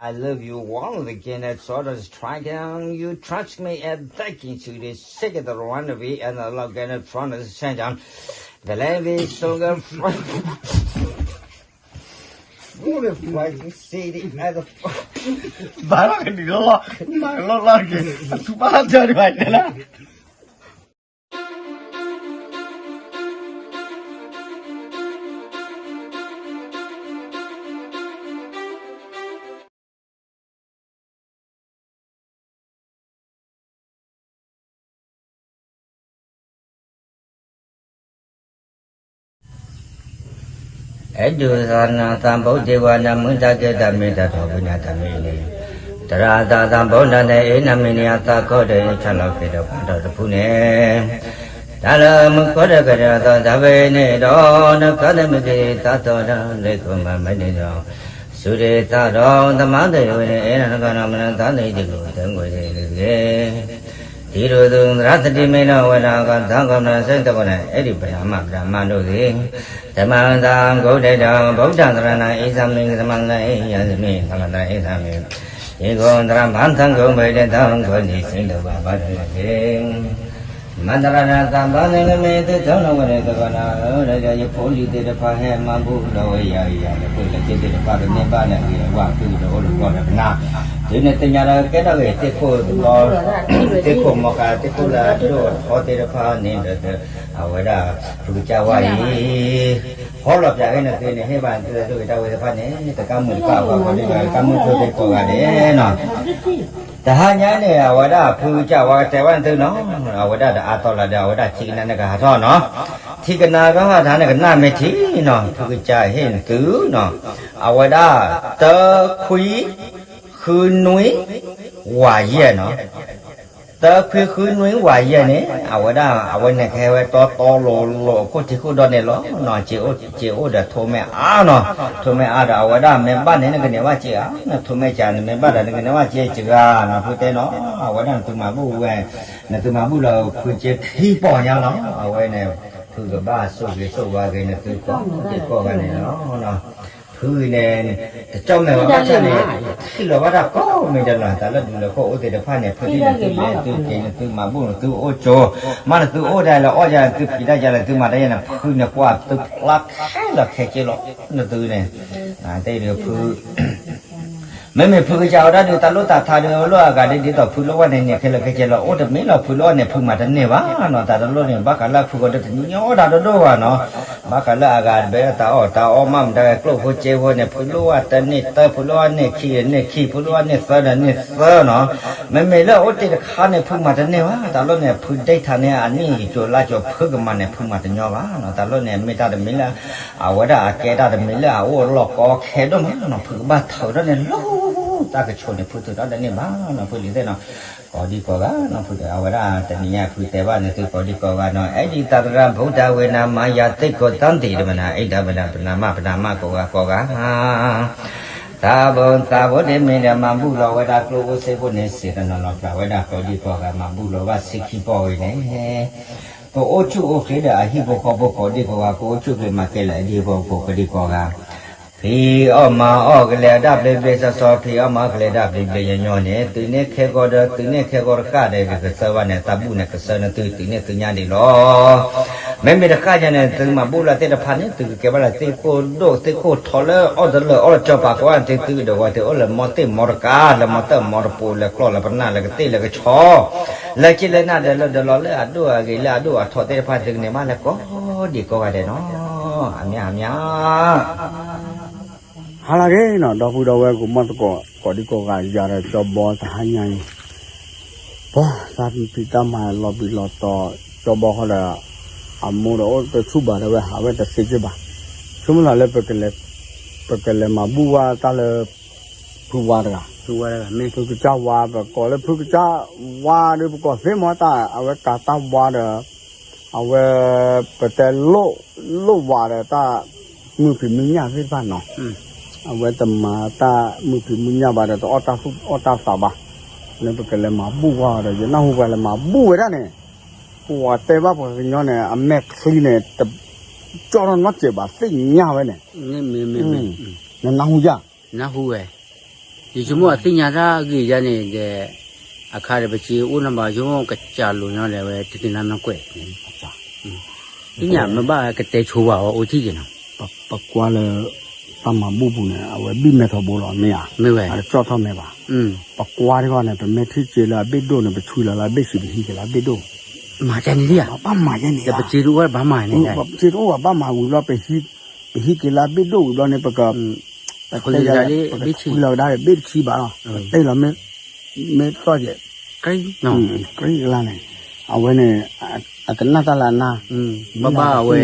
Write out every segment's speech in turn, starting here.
I love you all again. It's all the strike down. You trust me and thank you to the second one to be and the look at the front of the center. The lady so the front. What a fucking city as a ဘၣ်လီၤကဒံးလီၤလီၤ မၤလီၤလီၤက့ၤ သူဘၣ်လီၤတၢ်ဒံးဘၣ်လီၤ အဲၣ်ဒိးသးနၤသးဘိးဒ့ဝါနၤ မုၢ်တၢ်ကဲတၢ်မ့ၢ်တၢ်ထီၣ်ဝံနၤတၢ်မ့ၢ်န့ၣ် သရၣ်သးသးဘိးနၤန့ၣ် အ့ၣ်နၤမံၤန့ၣ် အသးခီဒၣ်ဆၣ်လီၤက့ၤဒီးပှၤဒီတဖုန့ၣ် တၢ်လၢမူခိၣ်ဒီးကဒၢအသီတၢ်ဝဲန့ၣ်ဒီး နကီၢ်သးမုၢ်က့ၤသးသီဒီး လၢခိၣ်မၤမ့ၢ်န့ၣ်ဒီး စူၢ်ဒ့သးဒီးသမါသ့ၣ်ဝဲန့ၣ် အဲၣ်နၤနကီၢ်နၤမနုၤသးသ့ၣ်တက့ၢ် တမုၢ်သ့ၣ်တက့ၢ် တံၤဒိၣ်သူသရၣ်သဒံးမ့ၢ်နီၢ်ဝဲဒၣ် ကီၢ်သးကီၢ်မနုၤစ့ၢ်တကီၢ်န့ၣ် အဲၣ်ဒိးပနၤမးပနၤမးဒိၣ်သ့ၣ် တမၤသးကိးဒဲးဒီး ဗုဒ္ဓသရဏာ အ့ၣ်သးမံၤ ကမၤသရၣ်အ့ၣ်ယၤသမံၤ ကမၤသရၣ်အ့ၣ်သးမံၤ ယကိးသရၣ်မၤသးကိးဘၣ်ဒဲး တၢ်ကိးန့ၣ် စံးဒိၣ်ဘၣ်ဘၣ်ဒိၣ်န့ၣ်တက့ၢ် မၤသရၣ်တၢ်သးဘၣ်န့ၣ် နမ့ၢ်သ့ၣ်နီၣ်ဝဲန့ၣ် တဂီၢ်နၤဧၢ ဒီးယဖိလံၤသ့ၣ်တဖၣ်ဟဲမၤဘူၣ်လီၤဝဲယၤ ယၤလၢပှၤလၢက့သ့ၣ်တဖၣ် ကန့ၢ်ဘၣ်လၢအဂ့ၤအဝါ သုကဒီးအိၣ်လၢကီၢ်ဒီးကနၣ် တုၤန့ၣ်သ့ၣ်ညါဒီးကဲထီၣ်ဂ့ၤ သ့ၣ်ခိၣ်သဘီ သ့ၣ်ခိၣ်မီၤဃါ သ့ၣ်ခိၣ်လၢအဒိၣ်အထီသ့ၣ်တဖၣ်န့ၣ်ဒီး အဝဲဒၣ် ဖုကစၢ်ဝါအံၤ ဟီလီၤပၠးက့ၤနသုန့ၣ် ဟ့ၣ်ဘၣ်နသုတၢ်ဆိၣ်ဂ့ၤတၢ်ဝဲသ့ၣ်တဖၣ်န့ၣ် တကးမုာ်တကးဘၣ် ပှၤဒိၣ်ဘၣ် တကးမုာ်ဆိၣ်ဂ့ၤကိးဂၤဒဲးနီၤ တဟါညါန့ၣ် အဝဲဒၣ်ဖုကစၢ်ဝါကတဲဝဲနသုနီၤ အဝဲဒၣ်တအါတီၢ်လၢဒီး အဝဲဒၣ်ထံကနါန့ၣ်ကဟးထီၣ်နီၤ ထံကနါကဟးထီၣ်န့ၣ် ကနၣ်မ့ၢ်ထံနီၤ ဖုကစၢ်ဟ့ၣ်နသုနီၤ အဝဲဒၣ် တခွံ ဃုနွံ ဝးယဲၢ်နီၤ တခွံဃုနွံဝးယဲၢ်န့ၣ် အဝဲဒၣ် အဝဲန့ၣ်ကဟဲဝဲတီတီလိၤလိၤ အခိၣ်ထံခိၣ်ဒီန့ၣ်လီၤ. က့အိၣ်ဒီးထိၣ်မဲအါနီၤ, ထိၣ်မဲအါဒီး အဝဲဒၣ်မ့ၢ်ဘၣ်န့ၣ် နကန့ၢ်ဘၣ်စ့အါ, နထိၣ်မဲစ့န့ၣ် မ့ၢ်ဘၣ်ဒီး နကန့ၢ်ဘၣ်စ့စှၤနီၤ. ဖုတဲနီၤ အဝဲဒၣ်နသုမၤဘူၣ်ဝဲ, နသုမၤဘူၣ်လၢဖုက့ခံပီၢ်ညါနီၤ. အဝဲန့ၣ် ဖုကဘၣ်ဆိၣ်ဂ့ၤဆိၣ်ဝါက့ၤ နသုကိးဒံကိးဂၤန့ၣ်လီၤ. ဖုန့ၣ် တကၠီမဲာ်ဘၣ်ဘၣ်ဆၣ်န့ၣ် ထံၣ်လီၤဘၣ်တၢ်ကိးမံၤဒဲးလီၤ. တၢ်လၢဒုးလၢခိၣ်အိၣ်သ့ၣ်တဖၣ်န့ၣ် ဖုဒ်နသုလဲၤသုက့ၤ နသုမၤဘူၣ် နသုအိၣ်ကၠိ, မ့ၢ်နသုအိၣ်ဒၣ်လၢအီၣ်ယၤ နသုဖံးတၢ်ယၤလၢသုမၤတၢ်ယၤန့ၣ် ဖုန့ၣ်ကွၢ်သုဖျါခဲလၢာ်ခဲဆ့လီၤ. နသုန့ၣ် တဲဒုးဖု မ့မ့ၢ်ဖုကစၢ်ဝဲဒၣ်ဒုး တၢ်လိၣ်တၢ်ထါဒုး လိၣ်အဂၤဒ်ဒ်သိးဖုလိၣ်ဝဲန့ၣ် န့ၢ်ခဲလၢာ်ခဲဆ့လီၤ. အိၣ်တမံၤလီၤ ဖုလိၣ်ဝဲန့ၣ် ဖုမၤတန့ၢ်ဘၣ်နီၤ. တၢ်တလိၣ်န့ၣ် ဘၣ်ဃးလၢဖုဂီၢ်ဒီးတညီတၢ်ဒိၣ်ဒိၣ်ဘၣ်နီၤ. ဘၣ်ဃးလၢအဂၤတဘဲတၢ်အီၣ်တၢ်အီမး မတၤကျိၣ်ဖိစ့ဖိန့ၣ် ဖုလိၣ်ဝဲတန့ၢ်တၢ် ဖုလိၣ်ဝဲန့ၢ်ခံန့ၢ်ခံ ဖုလိၣ်ဝဲန့ၢ်သၢန့ၢ်သၢနီၤ. မ့မ့ၢ်လၢအအိၣ်တ့ၢ်တခါန့ၣ် ဖုမၤတန့ၢ်ဘၣ်. တၢ်လိၣ်န့ၣ် ဖုဒိတ်ၣ်ထါန့ၣ် အနံၣ်ယိၤလါကၠိၤ ဖုကမၤန့ၣ် ဖုမၤတညီဘၣ်နီၤ. တၢ်လိၣ်န့ၣ် မ့ၢ်တၢ်တမံၤလၢ အဝဲဒၣ်အကဲတၢ်တမံၤလၢအအိၣ်အလီၢ်ကီခဲဒိၣ်မးနီၤ. ဖုကဘၣ်ထုးထီၣ်န့ၣ်လီၤ တၢ်ကဆိၣ်န့ၣ် ဖုထုးထီၣ်တန့ၢ်ဘၣ်နီၤ. ဖုလံၤသ့ၣ်နီၤ ကိးဒံကိးဂၤနီၤ ဖုဒီးအဝဲဒၣ်တနံၤညါဖုတဲဘၣ်န့ၣ်သုကိးဒံကိးဂၤနီၤ. အဲၣ်ဒိးသးတရၣ် ဗုဒ္ဓဝေနမယၤ သ့ၣ်ခိၣ်သၣ်သံၣ်တမနၤ အဲၣ်ဒိးမနၤ ပနၤမးပနၤမးကိးဂၤကိးဂၤ သးဘိသးဘိဒ်မ့ၢ်ဒီး မၤဘူၣ်လီၤဝဲဒၣ်ကျိၣ်အိၣ်စ့ဖိန့ၣ် စ့တနီၤလီၤ ပျၢ်ဝဲဒၣ်ကိးဒံကိးဂၤ မၤဘူၣ်လီၤဘၣ်ဆံခံပီၢ်ဝံၤန့ၣ် ကအိၣ်ဆူၣ်အိၣ်ချ့ဒီးအဟံၣ်ဖိဃီဖိကိးဒံကိးဂၤ ကအိၣ်ဆူၣ်ချ့မၤကဲလၢာ်အဟံၣ်ဖိဃီဖိကိးဒံကိးဂၤ ဖံးအီၣ်မၤအီၣ်ကလဲၤအဒၣ်ဘျ့ဘျ့ဆှီဆှီ ဖံးအီၣ်မၤအီၣ်ကလဲၤဒၣ်ဘျ့ဘျ့ညီညီန့ၣ် သုန့ၢ်ခဲဂီၤဒီး သုန့ၢ်ခဲဂီၤတဃၣ်ဒီး ကကစၢၢ်ဘၣ်န့ၣ် တၢ်ဘူၣ်န့ၣ်ကစၢၢ်န့ၣ်သု သုန့ၢ်သုညါဒံးလီၤ. မ့မ့ၢ်တဃၣ်ညါန့ၣ် သုမၤဘူၣ်လၢသ့ၣ်တဖၣ်န့ၣ် သုကကဲဘၣ်လၢသ့ၣ်ခိၣ်ဒိၣ်သ့ၣ်ခိၣ်ထီလၢအီၣ်တလၢာ်အီၣ်လၢကၠီပၤကိးဂၤန့ၣ် သုကဒိးဝဲသုအိၣ်လၢမီသ့ၣ်မီတကး လၢမီတၢ်မီတပိၤ လၢကျီၢ်လၢပနၢ်လၢကသ့ၣ်လၢကဆီ လၢက့လၢနၢ်ဒီးလၢဒီးလီၤလၢအဒိၣ်အဂ့ၤလၢအဒိၣ်အထီသ့ၣ်တဖၣ် သုကန့ၢ်ဘၣ်လၢကိးဒံကိးဂၤဒဲးနီၤ အမံၤအမံၤ ဟါလၢအဂ့ၤနီၤ ဒီပုၢ်ဒီဝဲၢ်ကိးမီၢ်သကိး ကိးဒံကိးဂၤ ယၤဒီးကၠီဘီတဟါညါအံၤ ပှၤသးဖံးတၢ်မၤလီၤဘှံးလီၤတီၤ ကၠီဘီဃီဒီး အမိၢ်ဒီးအိၣ်တဆူၣ်ဘၣ်ဒီးဝဲ ဟးဝဲတသ့က့ဘၣ် ဆိကမိၣ်လၢ ပကလဲၤမၤဘူၣ်ဝဲတၢ်လၢ ဖုဝါတဂၤ ဖုကစၢ်ဝါ ပကိးလၢဖုကစၢ်ဝါဒီး ပကိးသ့မီၢ်တၢ် အဝဲကၤတၢ်ဝါဒီး အဝဲ ပတဲလိၣ် လိၣ်ဝါဒီးတၢ်မုာ်ဖံးမုာ်ညၣ်သ့ၣ်တဖၣ်နီၤ အဝဲတမၤတၢ်မုာ်ဖံးမုာ်ညၣ်ဘၣ်ဒီး တအီၣ်တၢ်သူၣ်အီၣ်တၢ်သးဘၣ် လၢပကလဲၤမၤဘူၣ်ဝဲဒီး ယနၢ်ဟူပှၤလဲၤမၤဘူၣ်ဝဲဒၣ်န့ၣ် ပှၤတဲဘၣ်ပှၤကညီန့ၣ် အမဲာ်ချံန့ၣ် တကၠီထီၣ်နီတစဲးဘၣ် သ့ၣ်ညါဝဲန့ၣ် နနၢ်ဟူယါ နၢ်ဟူဝဲ ယဆိကမိၣ်အသ့ၣ်ညါတၢ်ဂ့ၢ်ယါန့ၣ်ဒီး အခါဒီးပစ့အိၣ်နီၤဘၣ် ယဆိကမိၣ်ကစၢ်လိၤညီဒီးဝဲထံကနါနီၢ်ကွဲး သ့ၣ်ညါမ့ၢ်ဘၣ်ကတဲဆိဘၣ်အီၤအိၣ်ထံၣ်က့ၤနီၤ. ပကွၢ်လၢ တၢ်မၤဘူၣ်ပူၤန့ၣ် အဝဲဘံၣ်မဲထီဘိလီၤ မ့ၢ်ဧါ, မ့ၢ်ဝဲ အတကၠီၣ်ထီၣ်မဲဘၣ်. ပကွၢ်တဂီၢ်န့ၣ် ပမ့ၢ်ထံၣ်စ့လၢအဘ့ၣ်ဒိၣ်န့ၣ် ပဆူလီၤလၢအဘ့ၣ်ဆံးပဟံးက့ၤလၢအဘ့ၣ်ဒိၣ်, မၤကန့ၣ်ဧါ, ဘၣ်မၤကန့ၣ်ဧါ, ပစ့တအိၣ်ဘၣ်မၤန့ၣ်, ပစ့တအိၣ်ဘၣ်ဘၣ်မၤဝံၤဘျီ ပဟံးက့ၤလၢအဘ့ၣ်ဒိၣ်ဝံၤဘျီန့ၣ် ပက ပတဲလၢပကဆူလီၤကဒါဘ့ၣ်တဆံဘၣ်လီၤ, ပတဲလီၤ မ့ၢ်သီၣ်ကဲး ကြ့ကလါန့ၣ်, အဝဲန့ၣ် အကနၣ်တၢ်လၢအနၢ်, ဘၣ်ဘၣ်အဝဲ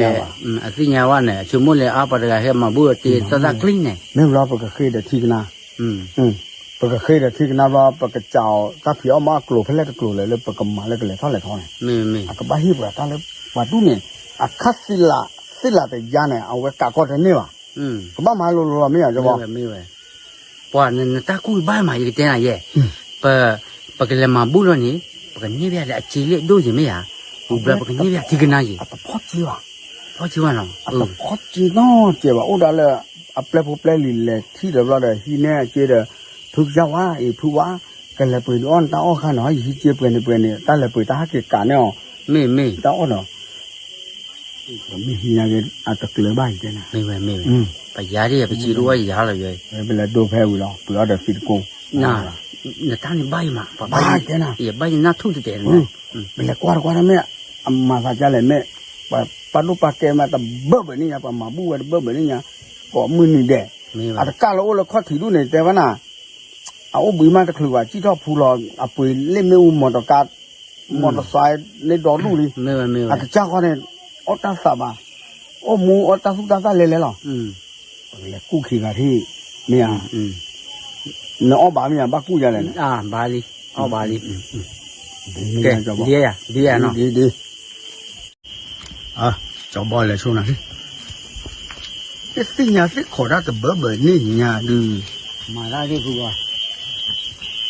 အသ့ၣ်ညါဝဲန့ၣ် အဆိကမိၣ်လၢအါပှၤတဂၤဟဲမၤဘူၣ်အီၤတ့သီၣ်သၣ်ကျံန့ၣ်, မ့ၢ်ဘျီပကဃ့ဒီးထံကနါ, ပကဃ့ဒီးထံကနါဘျီ ပကစးအီၤတၢ်ဖံးအီၣ်မ့ၢ်အကျိၤဖဲလဲၣ်တကျိၤလဲၣ် လၢပကမၤလၢကလဲၤထီၣ်လဲၤထီန့ၣ်, အကဘၣ်ဟ့ၣ်ပှၤတၢ်လၢပှၤတူၢ်န့ၣ်, အခါသ့လးသ့လးတယါန့ၣ် အဝဲကးကီတန့ၢ်ဘၣ်, ကဘၣ်မၤလိၤလိၤလီၤ မ့ၢ်ယါ ကဘၣ် ပှၤနတၢ်ကူၣ်ဘၣ်မး ယကတဲနၤယဲ, ပ ပကလဲၤမၤဘူၣ်လီၤန့ၣ် ပကန့ၢ်ဘၣ်လၢအစ့လ့ၣ်ဒိၣ်ယဲၢ်မ့ၢ်ဧါ, ပူၤဘျီပကန့ၢ်ဘၣ်ထံကနါယဲၢ်, ဖီက့ဘၣ်, ဖီက့ဘၣ်နီၤ, အတဖီက့နီတစဲးဘၣ် အိၣ်ဒၣ်လၢ အပျဲၢ်ဖိပျဲၢ်လံၤလဲၤထံၣ်ဒီးဘျီဒီး ဟံးန့ၢ်အစ့ဒီး ဖုကစၢ်ဝါအံၤ ဖုဝါ ကလဲၤပှ့ၤဒုးအီၣ်နတၢ်အီၣ်ခါန့ၣ် ယဟံးစ့ပှဲၤန့ၣ်ပှဲၤန့ၣ် တၢ်လဲၤပှ့ၤတၢ်ဟဲက့ၤကးန့ၢ်အီၤ, မ့ၢ်မ့ၢ် တၢ်အီၣ်ဒီး ပမ့ၢ်ဟံးညါက့ၤ အတကျၢၤဘၣ်ယတဲနၤ, မ့ၢ်ဝဲမ့ၢ်ဝဲ, ပယါဒ် ပစံးတအိၣ်ယၤလီၤယဲ, ပလဲၤဒိဖဲဝံၤလီၤ ပှ့ၤအီၣ်ဒီးသံတကိး, နတၢ်န့ၣ်ဘၣ်ယမး ပဘၣ်ယတဲနၤ, ယဘၣ်ယနၢ်ထူၣ်တတဲနၤ, ပလဲၤကွၢ်တကွၢ်တၢ်မ့ၢ် အမၤသးကလဲၣ်မ့ၢ်, ပပာ်ဒိၣ်ပာ်ကဲမးတဘၢၣ်ဘၢၣ်န့ၣ်ညါ ပမၤဘူၣ်ဝဲတဘၢၣ်ဘၢၣ်န့ၣ်ညါ, ကိးမုၢ်နံၤဒဲး, အတကၢ်လၢအိၣ်လၢခီၣ်ထံးဒူၣ်န့ၣ် တဲဝဲနၤ အအိၣ်ဘှံးမးတချုးဘၣ် စံၣ်ထီၣ်ဖူလီၤ အပှ့ၤလ့ၣ်မ့ၣ်အူ မီၢ်တကါ မီၢ်တစါန့ၣ်ဒီဒူၣ်လံ, အကစၢ်ဃီန့ၣ် အီၣ်တၢ်သးဘၣ်, အိၣ်မူအီၣ်တၢ်သူၣ်တၢ်သၣ်လဲၤလဲၤလီၤ, ပကလဲၤကူၣ်ခံဂၤထံၣ်, မ့ၢ်ဧါ, နအီၣ်ဘၣ်မ့ၢ်ဧါ ဘၣ်ကူၣ်ယၤလဲၣ်န့ၣ်, ဘၣ်လံ, အီၣ်ဘၣ်လံ, ဒ်, ဒ်, ဒ်, ကၠီဘီလဲၤဆိနၤ, သ့ၣ်ညါသ့ၣ်ခိးတၢ်တဘၢဘၢန့ၣ်ညါဒုး, မၤတၢ်ဒ်ဖုဝါ,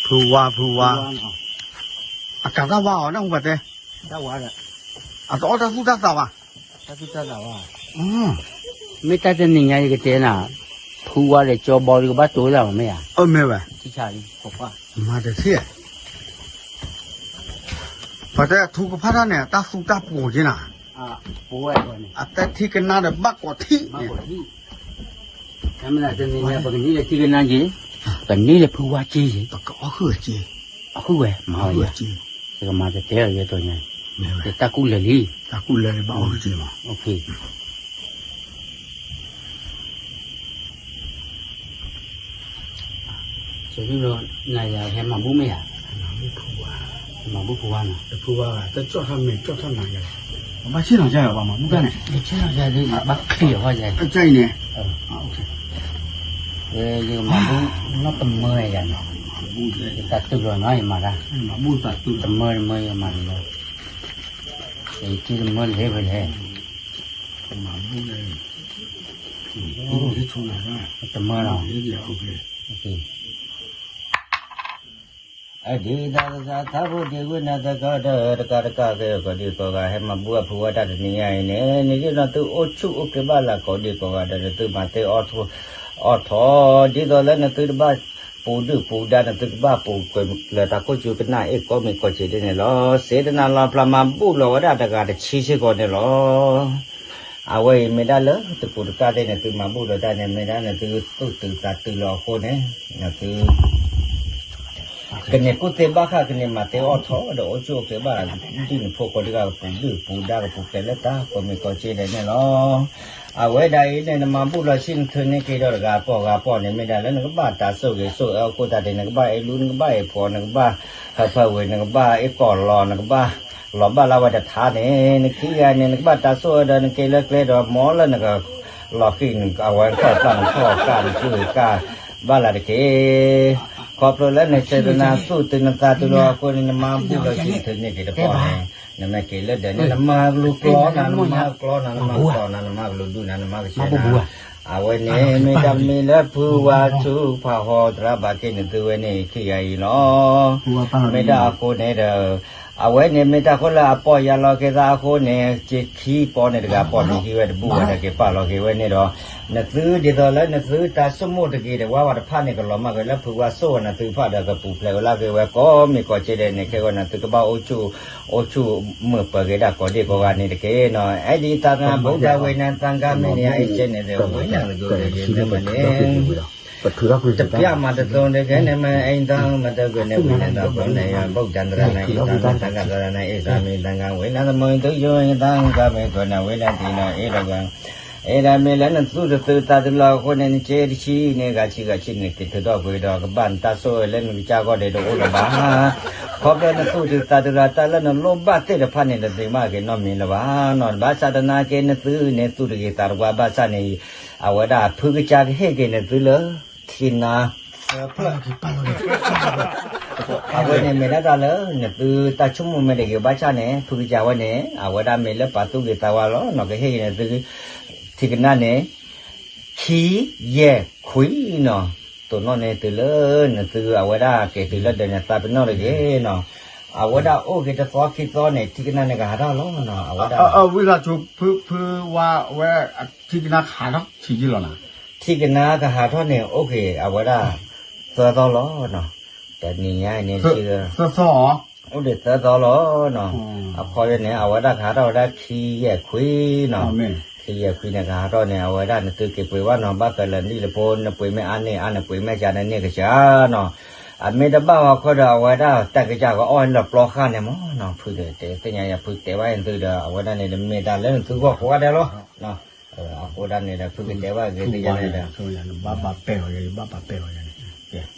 ဖုဝါ ဖုဝါ, အကးတၢ်ဝါအီၤ နၢ်ဟူပှၤတဲ, အတအီၣ်တၢ်သူၣ်တၢ်သးဘၣ်, မ့ၢ်တၢ်တနံၤညါယကတဲနၤ, ဖုဝါဒီးကၠီဘီဒီးကဘၣ်တိၤတၢ်မ့ၢ်ဧါ, မ့ၢ်ဝဲ, မၤတထံၣ်, ပှၤတဲအထူကဖၣ်တၢ်န့ၣ် တၢ်သူတၢ်ပိာ်က့ၤနၤ, အတထံၣ်ကနါဒီးဘၣ်ကိးထံၣ်န့ၣ်, တနံၤညါပကန့ၢ်လၢထံကနါက့ၤ, ပကန့ၢ်လၢဖုဝါက့ၤ, ပကအီၣ်ဃုာ်က့ၤ, အဃုာ်ဝဲ မၤဝဲယၤ, ပကမၤတတဲအီၤယဲတီၤညါ, တၢ်ကူၣ်လၢာ်လံ, တၢ်ကူၣ်လၢာ်လံ ဘၣ်အီၣ်ဃုာ်က့ၤမး, နၤယၤဟဲမၤဘူၣ်မ့ၢ်ဧါ, မၤဘူၣ်ဖုဝါ, မၤဘူၣ်ဖုဝါနီၤ, ဖုဝါတကၠီၣ်ထီၣ်မဲာ်ကၠီၣ်ထီၣ်နၤယၤ, ဘၣ်ဆ့ၣ်နီၤယၤ ပှၤမၤဘူၣ်တၢ်န့ၣ်, ဆ့ၣ်နီၤယၤဒ်ဘၣ်ချံအီၤဃီယၤ, အကၠီၣ်အံၤန့ၣ်, ယကမၤဘူၣ်နီၢ်တမၢယၤန့ၣ်, ယသးတုၤလီၤနီၤ ယမၤတၢ်, တမၢတမၢယမၤန့ၣ်လီၤ, ယကံတမၢလဲၤဝဲလဲၣ်, တမၢလီၤ, ဒ်သိးသးသးဖိဒံးဝဲနၤသကိးဒီး တကးတကးက့ၤ ကိးဒံကိးဂၤ ဟဲမၤဘူၣ်အဖုဝါတၢ်တနံၤညါအံၤန့ၣ် နဒ်သိးနသုအိၣ်ဆူၣ်အိၣ်ချ့ဘၣ်လၢကိးဒံကိးဂၤဒီး နသုမၤသ့အီၣ်ထီၣ် ဒ်သိးလၢနသုတဘၣ်ပူၤဒုၣ်ပူၤဒါ နသုကဘၣ်ပူၤကွံာ်လၢတၢ်ခိၣ်စူၤကနၣ်အ့ၣ်ကိးမံၤကိးစ့ဒ်န့ၣ်လီၤ. စ့တနၤလီၤပျၢ်မၤဘူၣ်လီၤဝဲဒၣ်တဂၤတဆံစ့ၢ်ကီးန့ၣ်လီၤ. အဝဲအံၤမ့ၢ်ဒၣ်လၢတကူးတကၢ်သ့ၣ်န့ၣ် သုမၤဘူၣ်လီၤတၢ်န့ၣ် မ့ၢ်ဒၣ်န့ၣ် သုသူၣ်တုၤသးတုၤလီၤအဃိန့ၣ် နသု ကန့ၢ်ကူၣ်သ့ဘၣ်ဃး ကန့ၢ်မၤသ့အီၣ်ထီၣ်ဒီး အိၣ်ဆူၣ်အိၣ်ချ့ဘၣ် ဒ်နဖိကိးဒံကပူၤဒုၣ်ပူၤဒါ ကပူၤဖျဲးလၢတၢ်ကိးမံၤကိးစ့ဒဲးန့ၣ်လီၤ. အဝဲဒၣ်အံၤန့ၣ် နမၤဘူၣ်လီၤဆံနထၢန့ၢ်က့ၤဒီးတဂၤပီၢ်ဂၤပီၢ်န့ၣ် မ့ၢ်ဒၣ်လၢနကဘၣ်တၢ်ဆိၣ်ဂ့ၤဆိၣ်အၢအဃိသတးန့ၣ် နကဘၣ်အဲၣ်လူ နကဘၣ်အဲၣ်ဖှီၣ် နကဘၣ်ဟၢဖၢဝ့ၤ နကဘၣ်အဲၣ်ကီၢ်လီၤ နကဘၣ်လီၤဘၣ်လၢဝဲတထါန့ၣ် နခံဂၤန့ၣ် နကဘၣ်တၢ်ဆိၣ်အၢဒီးနက့ၤလၢကျဲဒီး မ်လၢနကလီၤဃံၣ် အဝဲနထီၣ်ပျၢ်နထီၣ်ကၢ်နကုၢ်ကၢ်ဘၣ်လၢတက့ၢ်. ခီဖျိလၢနစ့တနၤသူၣ်တုၤနသးတုၤလီၤအဃိန့ၣ် နမၤဘူၣ်လီၤဆံနထၢန့ၢ်က့ၤတပီၢ်န့ၣ် နမ့ၢ်က့ၤလၢဒဲးန့ၣ် နမၤကလူၤကျီနၤ နမၤကျီနၤ နမၤကစီၣ်နၤ နမၤကဆဲးနၤ အဝဲန့ၣ် မ့ၢ်တၢ်မံၤလၢဖုဝါဆူဖးဟီတရၣ်ဘၣ်က့ၤနသုဝဲန့ၣ်ခံဂၤအံၤလီၤ. မ့ၢ်ဒၣ်အဃိန့ၣ်ဒီး အဝဲန့ၣ်မ့ၢ်တၢ်ဃိလၢအပီၢ်ယၢ်လီၤက့ၤသးအဃိန့ၣ် စ့ခံပီန့ၣ်တဂၤပီၢ်န့ၣ်ဟံးဝဲတဘူၣ်ဝဲဒီးက့ၤပာ်လီၤက့ၤဝဲန့ၣ်ဒီး နသုဒ်သိးလၢနသုတၢ်ဆိကမိၣ်တဂ့ၤဒီးဝဲဝဲတဖၣ်န့ၣ် ကလီၤမၢ်က့ၤလၢဖုဝါစိၣ်ဝဲနသုဖၣ်ဒီးကပူၤဖျဲးဝဲလၢက့ၤဝဲကိးမံၤကိးက့ဒဲးန့ၣ် ခဲဝဲနသုကဘၣ်အိၣ်ဆူၣ် အိၣ်ဆူၣ်မုာ်ပၢၤက့ၤဒၣ်ကိးဒံကိးဂၤန့ၣ်တက့ၢ်နီၤ. အဲၣ်ဒ်သးသၢဘုဒ္ဓဝေနံသံဃာမ့ၢ်န့ၣ် အအံၤကဲန့ၣ်ဒီးဝေနံလၢက့ၤန့ၣ်မ့ၢ်န့ၣ် တပျၢ်မၤတသိးတကဲန့ၣ် မ့ၢ်အံၤသးမတဂ့ၤန့ၣ် ဝေနံသံဃာမ့ၢ်န့ၣ် ဗုဒ္ဓံသရဏံသံဃံသံဃံသရဏံ အံၤသးမံၤသံဃာ ဝေနံသမိၤသံဃာမ့ၢ်န့ၣ် သံဃာမ့ၢ်ကွဲးန့ၣ် ဝေနံသံဃာမ့ၢ်ကွဲးန့ၣ် အံၤဒီး အံၤဒၣ်မ့ၢ်လၢနသူၣ်တသုးသးသုးလီၤအဃိန့ၣ် နစ့တဆံန့ၣ် ဂၤဆံဂၤဆံန့ၣ် က့ၤထုးထီၣ်ကွံာ်ဒီး ကဘၣ်နတၢ်ဆိၣ်ဂ့ၤလၢနကစၢ်ဂီၢ်ဒဲးတအိၣ်လၢၤဘၣ်. ခီဖျိနသူၣ်တသုးသးသုးလီၤ တၢ်လၢနလိၣ်ဘၣ်သ့ၣ်တဖၣ်န့ၣ် တသ့ၣ်မးက့ၤနီတမံၤလၢၤဘၣ်နီၤ. ဘၣ်ဆၣ်သနာ်က့ နသုန့ၣ် သူၣ်တဂ့ၤသးတဝါဘၣ်ဆၣ်န့ၣ် အဝဲဒၣ်ဖုကစၢ်ကဟ့ၣ်က့ၤနသုလၢ ထံနါ အဝဲန့ၣ်မ့ၢ်ဒၣ်တၢ်လၢ နသုတၢ်ဆိကမိၣ်မ့ၢ်တဂ့ၤဘၣ်ဆၣ်န့ၣ် ဖုကစၢ်ဝဲန့ၣ် အဝဲဒၣ်မ့ၢ်လၢပာ်သူၣ်ဂ့ၤသးဝါလီၤနီၤ ကဟ့ၣ်က့ၤနသု ထံကနါန့ၣ် ခံယဲၢ်ခွံနီၤ. တိၢ်နီၣ်န့ၢ်သုလၢနသုအဝဲဒၣ်က့ၤသုလၢဒီးနသးပ့ၤနီၣ်တဂ့ၤနီၤ. အဝဲဒၣ်အိၣ်က့ၤတသီခံသီန့ၣ် ထံကနါန့ၣ်ကဟးထီၣ်လီၤနီၤ အဝဲဒၣ် ဝံသးစူၤ ဖုဝါဝဲ ထံကနါကဟးထီၣ်ထံက့ၤလီၤနီၤ. ထံကနါကဟးထီၣ်န့ၣ် အိၣ်က့ၤအဝဲဒၣ် သၢသီလီၤနီၤ. တနံၤညါအံၤန့ၣ် သၢသီ အိၣ်ဒံးသၢသီလီၤနီၤ. အခီယဲန့ၣ် အဝဲဒၣ်ကဟးထီၣ်ဝဲဒၣ်ခံယဲၢ်ခွံနီၤ. ခံယဲၢ်ခွံန့ၣ် ကဟးထီၣ်န့ၣ် အဝဲဒၣ်နသုက့ၤပှ့ၤဘၣ်နီၤ ဘၣ်ဃးလၢနံၣ်လၢဖိ နပှ့ၤမ့ၢ်အါန့ၢ်အါ နပှ့ၤမ့ၢ်ကၢန့ၣ်န့ၢ်ကစၢ်နီၤ. အမ့ၢ်တဘၣ်ဝဲခီဒီး အဝဲဒၣ်တၢ်ကစၢ်ကအီၣ်လၢပျီဃာ်န့ၣ်မးနီၤ ဖုဒီး တဲသ့ၣ်ညါယၤဖုတဲဘၣ်အံၤသုဒီး အဝဲဒၣ်န့ၣ် တမ့ၢ်တၢ်လၢနသုဂီၢ်ကိးဂၤဒဲးလီၤ. အဃိဒၣ်န့ၣ်ဒီး ဖုကတဲဘၣ်ဂ့ၤသ့ၣ်ညါန့ၣ်ဒီး ဘၣ်ပာ်ပဲာ်အီၤယၤ ဘၣ်ပာ်ပဲာ်အီၤယၤန့ၣ်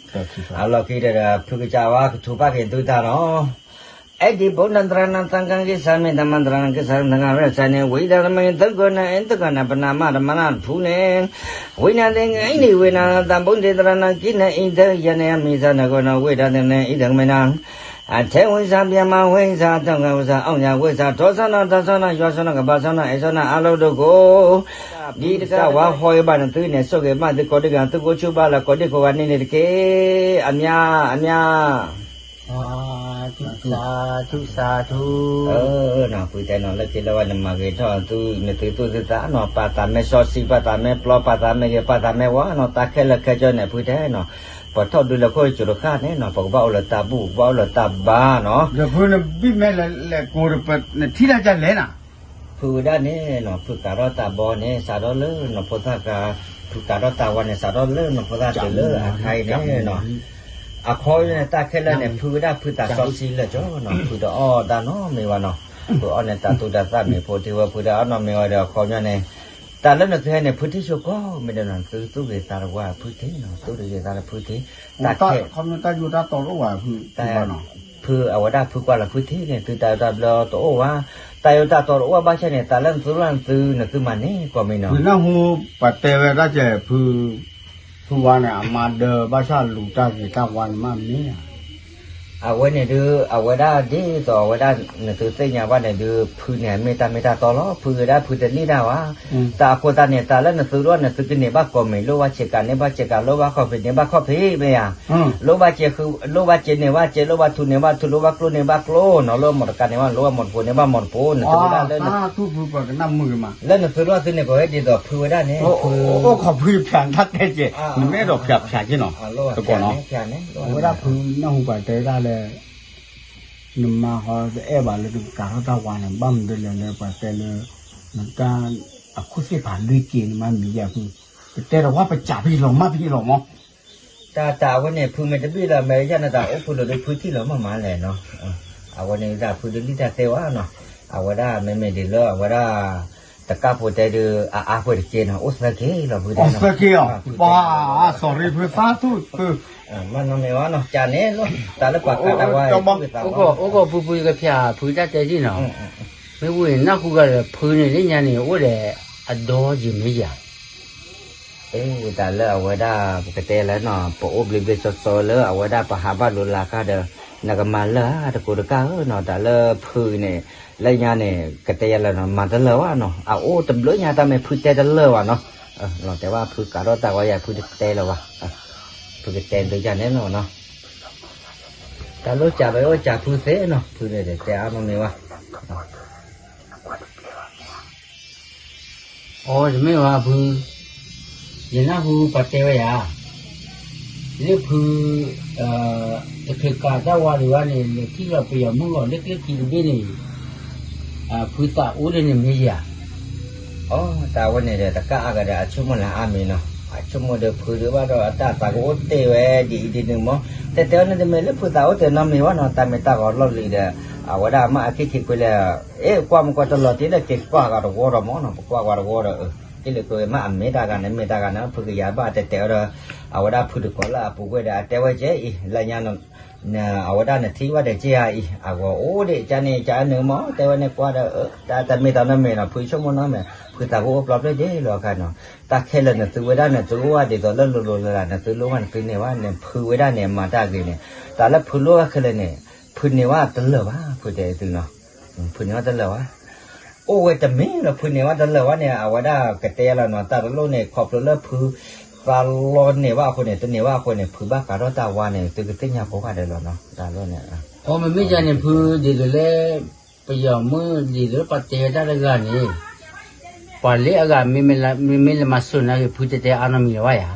အလီၢ်ခံဒီး ဖုကစၢ်ဝဲကထူးပာ်က့ၤသုတၢ်နီၤ. အဲၣ်ဒံး ဗုဒ္ဓံသရဏံသံဃံဂစ္ဆာမိ ဓမ္မံသရဏံဂစ္ဆာမိ သံဃံသရဏံဂစ္ဆာမိ ဝေနံသမိၤသံဃာမ့ၢ်န့ၣ် သံဃာမ့ၢ်န့ၣ် ပနၢ်မတမနၢ်တဖုန့ၣ် ဝေနံသံဃာမ့ၢ်န့ၣ် ဝေနံသမိၤသံဃာမ့ၢ်န့ၣ် အံၤသၢယၤန့ၣ် အမံၤသၢနဂီၢ်နီၤ ဝေနံသံဃာမ့ၢ်န့ၣ် အထဲဝံသး ပျၢမဝံသး ထီၣ်ဂၤဝံသး အိၣ်ညါဝံသး ထီၣ်စီနီၤ တၢ်စီနီၤ ယွၤစီနီၤ ကဘၣ်စီနီၤ အဲၣ်စီနီၤ အလိၤဒိကိး ဒ်တကးဝဲဟီၣ်ဂ့ၤဘၣ်နသုန့ၣ် ဆိၣ်ဂ့ၤဘၣ်သုကိးဒံကၤ သုကိးဆူၣ်ဘၣ်လၢကိးဒံကိးဂၤန့ၣ်န့ၣ်တက့ၢ် အမံၤ အမံၤ ဖုတဲနီၤ လၢခံလၢဝဲနမၤဂ့ၤထီၣ်သု နသုသူၣ်သုသးနီၤ ပာ်သးမ့ၢ်စီဆှံ ပာ်သးမ့ၢ်ပျီ ပာ်သးမ့ၢ်ဂ့ၤ ပာ်သးမ့ၢ်ဝါနီၤ တၢ်ခဲလၢာ်ခဲဆ့န့ၣ် ဖုတဲနီၤ ပထီၣ်ဒုးလၢခိၣ်ကၠိတဃၣ်န့ၣ်နီၤ ပကဘၣ်အိၣ်လၢတၢ်ဘူၣ် ပကဘၣ်အိၣ်လၢတၢ်ဘါနီၤ ဒီးဖုနဘံၣ်မဲလဲၤလဲၤကိးဒီး နထံၣ်တၢ်ကလဲၣ်နၤ ဖုဝဲဒၣ်န့ၣ်နီၤ ဖုကးထီၣ်တၢ်ဘီန့ၣ် စးထီၣ်လၢနီၢ်ဖိသၣ်ကါ ဖုကးထီၣ်တၢ်ဝါန့ၣ် စးထီၣ်လၢနီၢ်ဖိသၣ်တုၤလၢအခါအံၤန့ၣ်နီၤ အခီန့ၣ် တၢ်ခဲလၢာ်န့ၣ် ဖုဝဲဒၣ်ဖုသးစီဆှံလၢာ်ကၠီနီၤ ဖုတအီၣ်တၢ်နီတမံၤဘၣ်နီၤ ဖုအီၣ်န့ၣ်တၢ်သူတၢ်သၣ်မ့ၤဖိထံဝဲ ဖုတအီၣ်နီတမံၤဝဲဒီး အခီပညီန့ၣ် တၢ်လၢနသုဟဲန့ၣ် ဖုထံၣ်ဆိကီၢ်မ့ၢ်ဒီးနီၤ သုသူၣ်ဂ့ၤသးတဝါဖုထံၣ်နီၤ သူၣ်တဂ့ၤသးလၢဖုထံၣ် တၢ်ခဲ ဖုအဝဲဒၣ်ဖုကွၢ်လီၤဖုထံၣ်န့ၣ် သုတၢ်ယိၣ်တၢ်ဘျၢတအိၣ်ဝဲ တၢ်ယိၣ်တၢ်တီတအိၣ်ဘၣ်ဆၣ်န့ၣ် တၢ်လၢနသုလၢနသု နသုမၤန့ၢ်ကီၢ်မ့ၢ်နီၤ နၢ်ဟူ ပှၤတဲဝဲဒၣ်ကဲ ဖု ဖုဝါန့ၣ် အမါဒၢဘၣ်ဆၣ်လူၤတၢ်ဂ့ၤတၢ်ဝါန့ၣ်မးမ့ၢ်ဧါ အဝဲန့ၣ်ဒုး အဝဲဒၣ်ဒ်သိးအဝဲဒၣ် နသုသ့ၣ်ညါဘၣ်န့ၣ်ဒုး ဖုန့ၣ်မ့ၢ်တၢ်မ့ၢ်တၢ်တီလီၤ ဖုဂ့ၤဒၣ်ဖုတလံၣ်တၢ်ဝဲ တၢ်အဃိသတးန့ၣ် တၢ်လၢနသုလိၣ်နသုကန့ၢ်ဘၣ်ကီၢ်မ့ၢ် လိၣ်ဘၣ်ဆ့ကၤန့ၢ်ဘၣ်ဆ့ကၤ လိၣ်ဘၣ်ခီၣ်ဖံးန့ၢ်ဘၣ်ခီၣ်ဖံးမ့ၢ်ဧါ လိၣ်ဘၣ်စ့ လိၣ်ဘၣ်စ့န့ၢ်ဘၣ်စ့ လိၣ်ဘၣ်ထူန့ၢ်ဘၣ်ထူ လိၣ်ဘၣ်ကျိန့ၢ်ဘၣ်ကျိနီၤ လိၣ်ဘၣ်မီၣ်တကါန့ၢ်ဘၣ် လိၣ်ဘၣ်မီၣ်တဖိန့ၢ်ဘၣ်မီၣ်တဖိ နသုဝဲဒၣ်လၢ လၢနသုလိၣ်သုန့ၣ် ကီၢ်ဝဲဒ်သိးဖုဝဲဒၣ်န့ၣ် ဖု အိၣ်ခိးဖုဖၠးတၢ်တဲကဲ နမ့ၢ်အဲၣ်ဒိးဖၠးဖၠးက့နီၤ တကိးနီၤ အဝဲဒၣ်ဖုနၢ်ဟူပှၤတဲဝဲဒၣ်လၢ နမါဟီတအဲၣ်ဘၣ်လၢနကကးထီၣ်တၢ်ဝါန့ၣ် ဘၣ်မနုၤလဲၣ်လၢပှၤတဲလၢ နတၢ်အခိၣ်သ့ၣ်ဖးလွံၢ်က့ၤနမါမံၤယၤဖု ပတဲဒီးဝဲပစးဖဲလီၤမၢ်ဖဲလီၤမး တၢ်တၢ်အဝဲန့ၣ် ဖုမ့ၢ်တဘ့ၣ်လီၤ မ့ၢ်ယၤနတၢ်အိၣ်ဖုလိာ်ဒီးဖုထံၣ်လီၤမၢ်မးလဲၣ်နီၤ အဝဲန့ၣ်တၢ်ဖုတလံၣ်တၢ်တဲဝဲနီၤ အဝဲဒၣ်မ့မ့ၢ်ဒ်လၢအဝဲဒၣ် တကးဖိတဲဒုး အအါပှဲၤတက့ၢ်နီၤ အိၣ်သၢက့ၤလီၤဖုတဲနီၤ သၢက့ၤအီၤ ပှၤ sorry ဖုသးသူၣ်ဖု မ့ၢ်နီၤမ့ၢ်ဝဲနီၤ ကန့ၣ်လီၤ တၢ်လၢပှၤကးတၢ်ဝါ အိၣ်ခိးအိၣ်ခိးဖုဖုကဖၠးဖုတၢ်တဲက့နီၤ မ့ၢ်ဝံၤန့ၣ် နၢ်ဟူဂၤဒီးဖုန့ၣ် လၢညါန့ၣ် အိၣ်ဒီးအဒီယံၤမ့ၢ်ယၤ အ့ တၢ်လၢအဝဲဒၣ် ပကတဲလၢနီၤ ပအိၣ်ဘျ့ဘျ့စီစီလၢအဝဲဒၣ်ပဟးဘၣ်လိာ်လၢ်ခါဒီး နကမၤလၢာ်ဧါ တကိးတကၢ်ဧၢနီၤ တၢ်လၢဖုန့ၣ် လၢညါန့ၣ် ကတဲယၤလၢနီၤ မၤတလၢာ်ဘၣ်နီၤ အအိၣ်တဘျုးညါတၢ်မ့ၢ်ဖုတဲတလၢာ်ဘၣ်နီၤ လီၤတဲာ်ဘၣ်ဖုကးထီၣ်တၢ်ဝဲယၤဖုတတဲလၢၤဘၣ် ဖုကတဲဒုးယၤန့ၣ်လီၤနီၤ တၢ်လီၤစၢ်ဘၣ်အိၣ်စၢ်ဖုသ့နီၤ ဖုန့ၣ်တဲအါမ့ၢ်မ့ၢ်ဝဲ အိ တမ့ၢ်ဘၣ်ဖု, ယနၢ်ဟူပှၤတဲဝဲယၤ, လၢဖု, တချုးကးတၢ်ဝါဒံးဘၣ်န့ၣ် လဲၤထံၣ်လီၤပယီၤမုၣ်ဂီၤလၢကျဲခံတဘ့ၣ်န့ၣ်, ဖုသးအိၣ်ဒ်န့ၣ်မ့ၢ်ယၤ, အိ တၢ်ဝဲန့ၣ်ဒီးတကးအါဂၤဒီးအဆိကမိၣ်လၢအါမံၤနီၤ, အဆိကမိၣ်ဒီးဖုဒုးဘၣ်ဒီးအတၢ်သးကအိၣ်တ့ၢ်ဝဲဒ်အံၤဒ်နုၤမး, တဲတဲအီၤန့ၣ်တမ့ၢ်လၢဖုသးအိၣ်တ့ၢ်နီတမံၤဘၣ်နီၤ, တၢ်မ့ၢ်တၢ်ဂီၤလီၢ်လံၤဒီး, အဝဲဒၣ်မ့ၢ်အခံခံကွ့လၢ အ့ ကွၢ်မ့ၢ်ကွၢ်တလီၤတံၢ်လၢက့ၤကွၢ်ဂၤတဝီဒီးမ့ၢ်နီၤ, ပကွၢ်ဂၤတဝီဒီး, က့လၢက့ၤမ့ၢ်အမ့ၢ်တၢ်ဂၤန့ၣ် မ့ၢ်တၢ်ဂၤန့ၣ် ဖုကယၤဘၣ်တဲတဲအီၤဒီး, အဝဲဒၣ်ဖုတကိးလၢအပူၤကွံာ်ဒီး အတဲဝဲကဲအံၤ လၢညါ အဝဲဒၣ်နထံၣ်ဘၣ်ဒီးက့ဧါအံၤ အဂီၤအိၣ်ဒံးကန့ၣ် ကန့ၣ်မ့ၢ် တဲဝဲန့ၣ်ကွၢ်ဒီး, တၢ်တမ့ၢ်တၢ်နီတမံၤနီၤ ဖုဆိကမိၣ်နီတမံၤ, ဖုသးကအိၣ်ပျီပျဲၢ်ဒ်လီၤခါနီၤ, တၢ်ခဲလၢာ်နသုဝဲဒၣ်နသုအိၣ်ဘၣ်ဒ်သိးလၢလိၤလိၤလၢ်လၢ် နသုလိၣ်ဘၣ်နသုန့ၢ်ဘၣ်န့ၣ် ဖုဝဲဒၣ်န့ၣ် မၤတၢ်ဂ့ၤန့ၣ်, တၢ်လၢဖုလိၣ်ဘၣ်ခဲလၢာ်န့ၣ်, ဖုန့ၢ်ဘၣ်တလၢာ်ဘၣ် ဖုတဲသုနီၤ, ဖုန့ၢ်ဘၣ်တလၢာ်ဘၣ် အိၣ်ဝဲတမ့ၢ်လၢဖုန့ၢ်ဘၣ်တလၢာ်ဘၣ်န့ၣ် အဝဲဒၣ်ကတဲလီၤနီၤ တၢ်တလိၣ်န့ၣ် ခီဖျိလၢဖု သးလီန့ၢ်ဘၣ်အဃိန့ၣ် တန့ၢ်ဘၣ်အဃိန့ၣ် ဖုဘၣ်ကးထီၣ်တၢ်ဝါန့ၣ် သုကသ့ၣ်ညါကိးဂၤဒဲးလီၤနီၤ တၢ်လီၢ်န့ၣ်, အိ မ့မ့ၢ်ယၤန့ၣ် ဖုဒ်သိးလၢ, ပယီၤမုၣ်ဒ်သိးလၢပှၤတဲဝဲတၢ်တဂၤန့ၣ်, ပှၤလၢအဂၤမ့မ့ၢ်လၢမၤစိာ်နၤဂ့ၤ ဖုတဲတဲအါနီတမံၤလၢၤဘၣ်ယၤ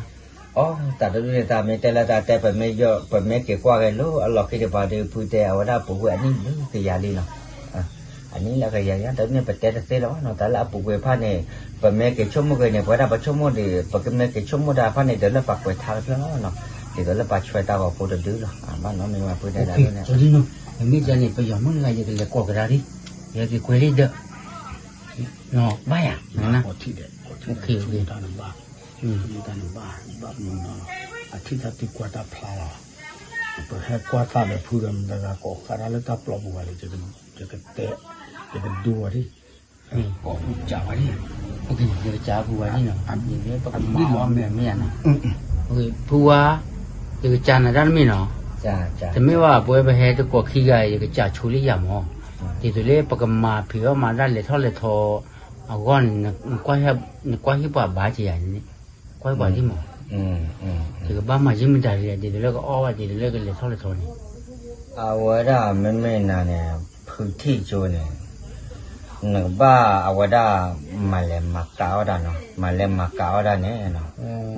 အိ တၢ်တဒုန့ၣ် တၢ်မ့ၢ်တဲလၢတၢ်တဲ ပမ့ၢ်က့ၤကွၢ်က့ၤလၢအလီၢ်ခံဒံးဘၣ်ဒီး ဖုတဲအဝဲဒၣ်ပူၤကွံာ်အနံၣ်ဘျုးကယၤလံနီၤ, အနံၣ်လၢကယၤလံ တၢ်တဒုန့ၣ် ပတဲတသ့လၢၤဘၣ်နီၤ တၢ်လၢအပူၤကွံာ်ဖၣ်န့ၣ်, ပမ့ၢ်က့ၤဆိကမိၣ်က့ၤန့ၣ် ပဝဲဒၣ်ပဆိကမိၣ်ဒီး ပကမ့ၢ်က့ၤဆိကမိၣ်တၢ်ဖၣ်န့ၣ် ဒီးလၢပှၤကွဲးထါတဖျၢၣ်လီၤနီၤ, ဒ်သိးလၢပှၤဆွဲတၢ်ဂီၤဖိတဒုလီၤ ဘၣ်နီတမံၤဘၣ်ဖုတဲဒၣ်န့ၣ်, မ့မ့ၢ်ယၤန့ၣ် ပယီၤမုၣ်တဂၤ ယကလဲၤကိးကဒါဒ်, ယက့ၤကွဲးလံဒီး, ဘၣ်ယၤ, တၢ်နဘၣ်, ဘၣ်မနုၤလီၤ, အထံၣ်တၢ်သံကွၢ်တၢ်ဖျါလီၤ, ပဟဲကွၢ်သးဒီးဖုဒီးမတၤဂၤကိးဃာ်တၢ်လၢတၢ်ပျီပူၤဘၣ်ဒီး, ယကတဲ, ယကဒိဝဲဒၣ်, ကိးဖုကးဝဲဒၣ်, ယကစၢ်ဖုဝဲဒၣ်နီၤ, ယမ့ၢ်ပကမၤအီၣ်မ့ၢ်မ့ၢ်ယၤနီၤ, ဖုဝါ, ယကစၢ်နၤတၢ်တမံၤနီၤ, တမ့ၢ်ဘၣ်ပဝဲပဟဲတကိးခံဂၤ ယကစၢ်ဆိလၢယၤမး, ဒ်သိးလၢပကမၤဖံးအီၣ်မၤဒၣ်လဲၤထီၣ်လဲၤထီ, အဂီၢ်န့ၣ်, နကွၢ်ဟ့ၣ်ပှၤဘၣ်ကယၤန့ၣ်, ကွၢ်ဟ့ၣ်ပှၤဒ်မး, ယကဘၣ်မၤယံာ်မတၤဒ်လဲၣ် ဒ်သိးလၢကအီၣ်ဘၣ်ဒ်သိးလၢကလဲၤထီၣ်လဲၤထီန့ၣ်, အဝဲဒၣ်မ့မ့ၢ်နၤန့ၣ်, ဖုထံၣ်ကၠိန့ၣ်, နကဘၣ်အဝဲဒၣ်, မၤလဲၤမၤကးအီၣ်တၢ်နီၤ မၤလဲၤမၤကးအီၣ်တၢ်န့ၣ်,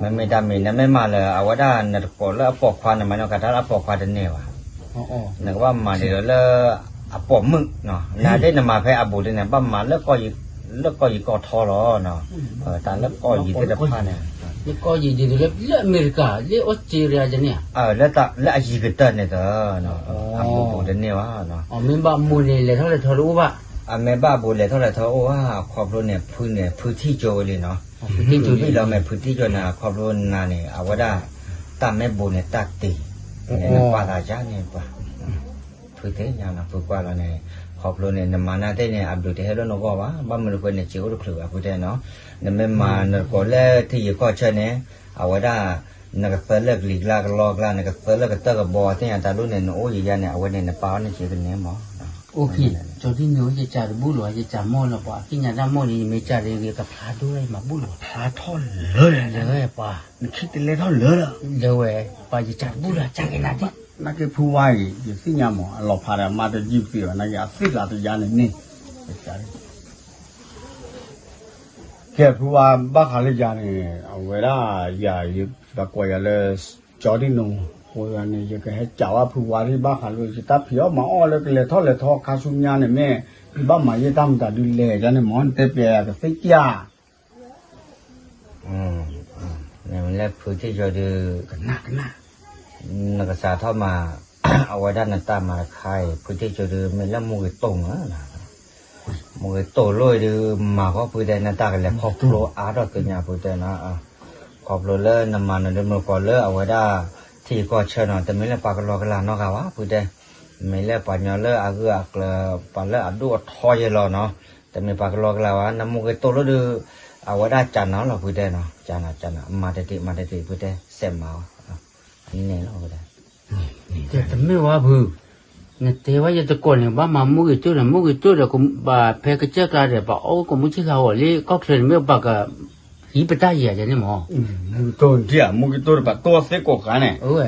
မ့မ့ၢ်တၢ်မံၤ နမ့ၢ်မၤလၢအဝဲဒၣ်နတကိးလၢအပိာ်ခွါန့ၣ် မၤန့ၢ်ကးတၢ်လၢအပိာ်ခွါတန့ၢ်ဘၣ်, နကဘၣ်မၤဒ်သိးလၢ, အပိာ်မုၣ်, နဒ်နမၤဖဲအဘူးဒ်န့ၣ် ဘၣ်မၤလၢ, လၢကီၢ်ယံၤကီၢ်ထီလီၤ, တၢ်လၢကီၢ်ယံၤသ့ၣ်တဖၣ်န့ၣ်, လၢကီၢ်ယံၤဒ်သိးလၢအမဲရကၤ လၢအီစထြ့လယါန့ၣ်, လၢအယံၤကတၢၢ်န့ၣ်သၢ, အဘူးဘူးတန့ၢ်ဘၣ်, မ့ၢ်ဘၣ်အဘူးန့ၣ်လဲၤထီၣ်လဲၤထီတအိၣ်ဘၣ်, အမ့ၢ်ဘၣ်အဘူးလဲၤထီၣ်လဲၤထီအိၣ်ဘၣ် အခီဖျိန့ၣ် ဖုန့ၣ် ဖုထံၣ်ကၠိဝဲလံနီၤ, ဖုထံၣ်ကၠိလီၤမ့ၢ်ဖုထံၣ်ကၠိန့ၣ် အခီဖျိနၤန့ၣ် အဝဲဒၣ်, တၢ်မ့ၢ်ဘူးန့ၣ်တၢ်တ့ၢ်, နကွၢ်သးယါန့ၣ်ပှၤ, ဖုသ့ၣ်ညါနီၤ ဖုကွၢ်လီၤန့ၣ်, ခီဖျိန့ၣ် နမၤနၢ်သ့ၣ်န့ၣ် အဘျုးတဟဲလၢနဂီၢ်ဘၣ်, ဘၣ်မနုၤဃိန့ၣ် စ့အိၣ်တချုးဘၣ်ဖုတဲနီၤ, နမ့ၢ်မၤနတကိးလၢထံဂုၤကီၢ်ဆၢန့ၣ်, အဝဲဒၣ်, နကသၢလၢကလံၤကျါကလီကျါ နကသၢလၢကတၢၢ်ကဘီသ့ၣ်ညါတၢ်ဒ်န့ၣ် နအိၣ်ယံၤယါန့ၣ် အဝဲန့ၣ်နပာ်အီၤန့ၣ်က့ၤကန့ၢ်မး, ကၠီဒ်န့ၣ် ယစၢ်တဘူၣ်လီၤ ယစၢ်မီၢ်လီၤ ပှၤသ့ၣ်ညါတၢ်မီၢ်န့ၣ် ယမ့ၢ်စၢ်ဒီး ယကဖျါဒိၣ်ယမၤဘူၣ်လီၤ ဖျါထီၣ်လၢာ်လၢာ် လၢာ်ပှၤ, နခံတလဲထီၣ်လၢာ်လၢာ်, လၢာ်ဝဲ, ပှၤယစၢ်တဘူၣ်လီၤ စၢ်က့ၤနၤဒ်, နာ်က့ဖုဝါအံၤ ယသ့ၣ်ညါမး အလီၤဖးဒီးအမါတယုၢ်သ့ဘၣ် နာ်က့အသ့ၣ်လၤတယါန့ၣ်န့ၣ်, ကဲဖုဝါဘၣ်ဃးလၢယၤန့ၣ် အဝဲဒၣ်ယၤ ယပှၤကိးယၤလၢ ကၠီဒ်နိၣ်, အဃိန့ၣ် ယကဟဲကးဝဲဖုဝါဒ်ဘၣ်ဃးလၢ ယတၢ်ဖံးအီၣ်မၤအီၣ်လၢကလဲၤထီၣ်လဲၤထီခါဆူညါန့ၣ်မ့ၢ်, ယဘၣ်မၤယဲၢ်တၢ်မတၤဒုလဲၣ်န့ၣ်မး နတဲပျဲယၤကသ့ၣ်ညါ နမ့ၢ်လၢဖုထံၣ်ကၠိဒီး, နကစးထီၣ်မၤ, အဝဲဒၣ်နတၢ်မၤတခါအံၤ ဖုထံၣ်ကၠိဒီး မ့ၢ်လၢမိၢ်ဂ့ၤတိၢ်မး, မိၢ်ဂ့ၤတိၢ်လိၣ်အံၤဒီး မၤဃီဖုတဲ နတၢ်ကလဲၤခီဖျိအါထီၣ်သ့ၣ်ညါဖုတဲနီၤ, ခီဖျိလၢနမၤနဒုးမုၢ်ကီၢ်လၢအဝဲဒၣ်, ထံဂုၤကီၢ်ဆၢနီၤ တမ့ၢ်လၢပှၤကလီကလၤနီတဂၤဘၣ်ဖုတဲ, မ့ၢ်လၢပှၤကညီလၢအဂုၤအကျၢၤ ပှၤလၢအဒိၣ်အထီယဲလီၤနီၤ, တမ့ၢ်ပှၤကလီကလၤဘၣ် နမိၢ်ဂ့ၤတိၢ်လိၣ်ဒီး, အဝဲဒၣ်ကၢ်နၤလီၤဖုတဲနီၤ ကၢ်နၤကၢ်နၤ မၤတတံၤမၤတတံၤဖုတဲ စဲးမၤအီၤ, န့ၣ်လီၤဖုတဲ, တမ့ၢ်ဝဲဖု, နတဲဝဲယတကိးန့ၣ် ဘၣ်မၤမိၢ်ဂ့ၤတိၢ်ဒီး မိၢ်ဂ့ၤတိၢ်ဒီး ဘၣ်ဖဲကစၢၢ်ကျါဒီး ပှၤအီၣ်ဝဲကိးမုၢ်ဆ့ၣ်ဃါအီၤလၢကီၢ်ချၢန့ၣ် မ့ၢ်ပှၤက, ဟံးပတၢ်ယံၤန့ၣ်မး, မိၢ်ဂ့ၤတိၢ်နထံၣ်ဧါ မိၢ်ဂ့ၤတိၢ်ဒီးပှၤတိၢ်သ့ကိးဃာ်န့ၣ်, အဝဲ,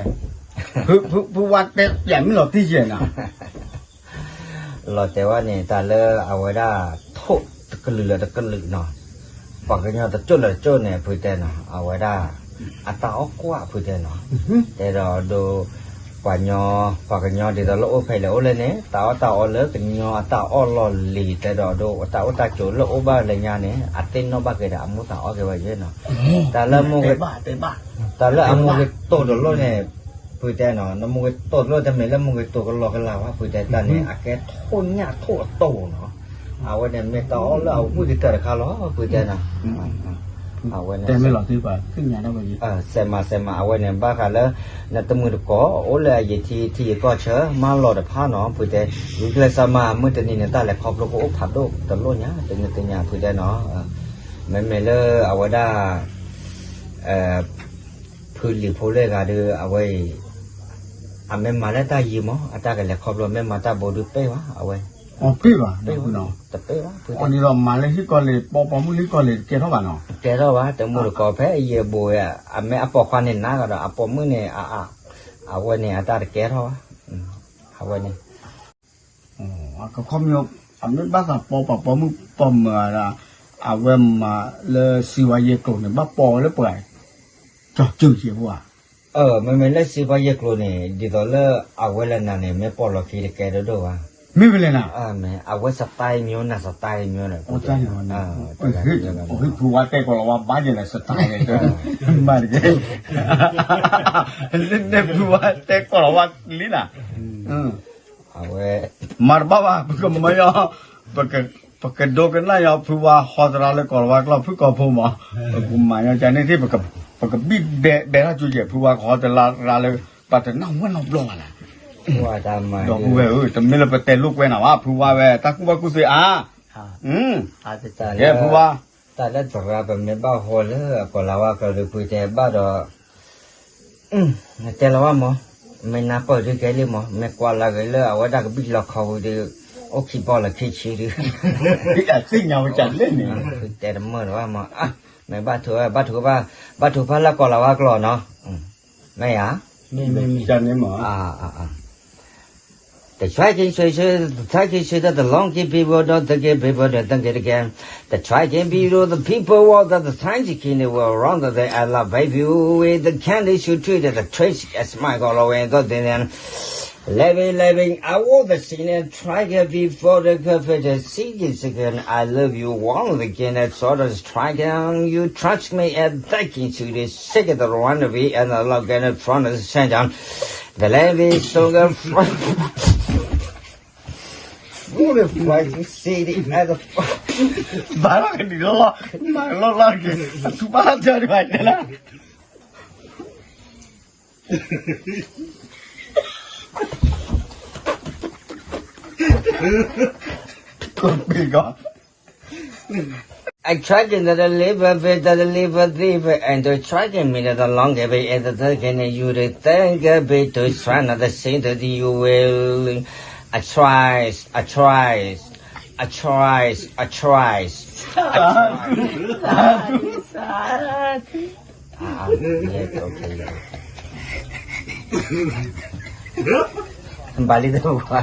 ဖု, ဖု, ဖုဝါတဲပျဲမ့ၢ်လီၤတံၢ်ယဲၢ်နီၤ, လီၤတဲာ်ဝဲန့ၣ် တၢ်လၢအဝဲဒၣ် ထိၣ်တကလုာ်လၢတကလုာ်နီၤ, ပှၤကညီတကၠိၣ်လၢတကၠိၣ်န့ၣ် ဖုတဲနီၤ, အဝဲဒၣ် အတၢ်အီၣ်ကွၢ်ဖုတဲနီၤ, တဲဒီးဒိ ပှၤညီ, ပှၤကညီဒ်သိးလၢအိၣ်ဖဲလဲၣ်အိၣ်လဲၣ်န့ၣ် တၢ်အီၣ်တၢ်အီလၢကညီအတၢ်အီၣ်လီၢ်လံၤ တဲဒီးဒိ တၢ်အိၣ်တၢ်ကၠိလၢအိၣ်ဘၣ်လၢညါန့ၣ် အသ့ၣ်နီၣ်ဘၣ်က့ၤဒီးအမိၢ်သးအီၣ်က့ၤဝဲယဲၢ်နီၤ, တၢ်လၢ တၢ်လၢအမိၢ်ဂ့ၤတိၢ်တလိၣ်န့ၣ် ဖုတဲနီၤ, နမိၢ်ဂ့ၤတိၢ်တလိၣ် တမ့ၢ်လၢမိၢ်ဂ့ၤတိၢ်ကလီကလီဘၣ် ဖုတဲတၢ်န့ၣ် အကဲထိၣ်ညၣ်ထိၣ်အတိၢ်နီၤ, အဝဲန့ၣ်မ့ၢ်တၢ်အီၣ်လၢအဝံၣ်ကတၢၢ်တခါလီၤ ဖုတဲနီၤ, အဝဲန့ၣ် တဲမ့ၢ်လီၤတံၢ်ပှၤသ့ၣ်ညါတၢ်ဝဲယဲၢ်, စဲးမးစဲးမး အဝဲန့ၣ်ဘၣ်ဃးလၢ နတမုာ်တကိးအိၣ်လၢအယံၤထံထံယံၤကီၢ်ဆၢ မၤလီၤတဖၣ်နီၤ ဖုတဲ, ဂုာ်ကျဲးစၢးမၤ မုၢ်တနံၤန့ၣ် တၢ်လဲၤခီဖျိကအိၣ်ဖးဒိၣ်တလိၣ်ညါ တနံၤတနံၤ ဖုတဲနီၤ, မ့မ့ၢ်လၢအဝဲဒၣ် ဖုလံၤဖိလၢဂၤဒီး အဝဲအံၤ အမ့ၢ်မၤလၢတၢ်ယံၤမး အတၢ်ကလဲၤခီဖျိ မ့ၢ်မၤတၢ်ဘိဒုးပ့ၢ်ဘၣ် အဝဲ, အပ့ၢ်ဘၣ်, တပ့ၢ်ဘၣ် ဖုတဲ, အီၤဒ်သိးမၤလၢဟံၣ်ကီၢ်လံၤ ပီပီမုၣ်ဟံၣ်ကီၢ်လံၤတကဲထီၣ်ဘၣ်နီၤ, တကဲထီၣ်ဘၣ် တမုာ်တကိးဖဲအယံၤအဘူးဝဲ, အမ့ၢ်အပိာ်ခွါန့ၣ်နးကဒီး အပိာ်မုၣ်န့ၣ် အဝဲန့ၣ်အတၢ်တကဲထီၣ်ဘၣ်, အဝဲန့ၣ် အခီပညီ အမ့ၢ်ဘၣ်သးပီပှၤပိာ်မုၣ်ပိာ်မၢၤဒီး အဝဲမၤလၢစံးဝါယဲၢ်ကျိၤန့ၣ် ဘၣ်ပီဝဲလၢပှၤ ကၠီၤစုၢ်ယဲၢ်ပှၤ, မ့မ့ၢ်လၢစံးဝါယဲၢ်ကျိၤန့ၣ် ဒ်သိးလၢအဝဲလၢနၤန့ၣ် မ့ၢ်ပိာ်လီၤခံတကဲဒိၣ်ဒိၣ်ဘၣ်, မ့ၢ်ဝဲလဲၣ်နၤ, အဝဲ style မျိုးနၤ style မျိုးန့ၣ်, ဖုဝါတဲကီးလီၤဝါဘၣ်ယဲၢ်လၢ style မၤတက့ၢ်, လၢန့ၣ်ဖုဝါတဲကီးလီၤဝါလံနၤ အဝဲ မၤတဘၣ်ဘၣ် ပကမၤယီၤ, ပကဒိကနၣ်ယီၤ ဖုဝါဟီတရါလၢကီၢ်လီၤဝါကျိာ် ဖုကီၢ်ဖိမး, ပကမၤယီၤကန့ၣ်သ့ၣ် ပကဘံၣ်ဘဲဘဲထီၣ်ကၠိယဲၢ် ဖုဝါကဟီတရါလၢ ပှၤတနၢ်ဝဲနီတဘျီဘၣ်လၢ်, ဒီပုၢ်ဝဲၢ်ဧၢ တမ့ၢ်လၢပတဲလိာ်ကွဲနၤဘၣ် ဖုဝါဝဲ တၢ်ကူၣ်ဘၣ်ကူၣ်သ့အါ, ကဲဖုဝါ, တၢ်လၢသရၣ်ပမ့ၢ်ဘၣ်ဟီလၢအကီၢ်လီၤဝါကျိာ်ဒီး ဖုတဲဘၣ်ဒီး တဲလီၤဘၣ်မး, မ့ၢ်နၢ်ပၢၢ်ဒုးကဲလံမး မ့ၢ်ကွၢ်လၢဂ့ၤလၢအဝဲဒၣ်ကဘံၣ်လီၤခီပူၤဒီး အိၣ်ခံပီၢ်လၢခံဆံဒုး, သ့ၣ်ညါဝဲကလဲၣ်န့ၣ်, တဲတမုာ်လၢၤဘၣ်မး, မ့ၢ်ဘၣ်ထိၣ်ဝဲ ဘၣ်ထိၣ်ဘၣ်, ဘၣ်ထိၣ်ဖးလၢကီၢ်လီၤဝါကျိာ်နီၤ, မ့ၢ်ဧါ, မ့ၢ်မ့ၢ်မ့ၢ်, The Tracking Station, the Tracking Station, the Long Key people don't think it, people don't think it again. The Tracking people, the people want that the Tracking will run the day. I love baby with the candy should treat the trace as my go away. Go then, living, living, I want the scene and try to be for the perfect seeking second. I love you one again. As sort of try down, you trust me and thinking to the second the one to be and the love and the front of the same time. The land is so good. What if like the city at the ဘၣ်လီၤကဒံးလီၤ, မၤလီၤလီၤက့ၤ အသူဘၣ်တၢ်ဒံးဘၣ်တဲလၢ ကပ့ၤကီး I try to the liver bit, the liver thief, and the try to me the long bit, and the third can you the third bit to try not the same that you will. I tries, I tries, I tries, I tries. I tries. ဘၣ်လံတဝါ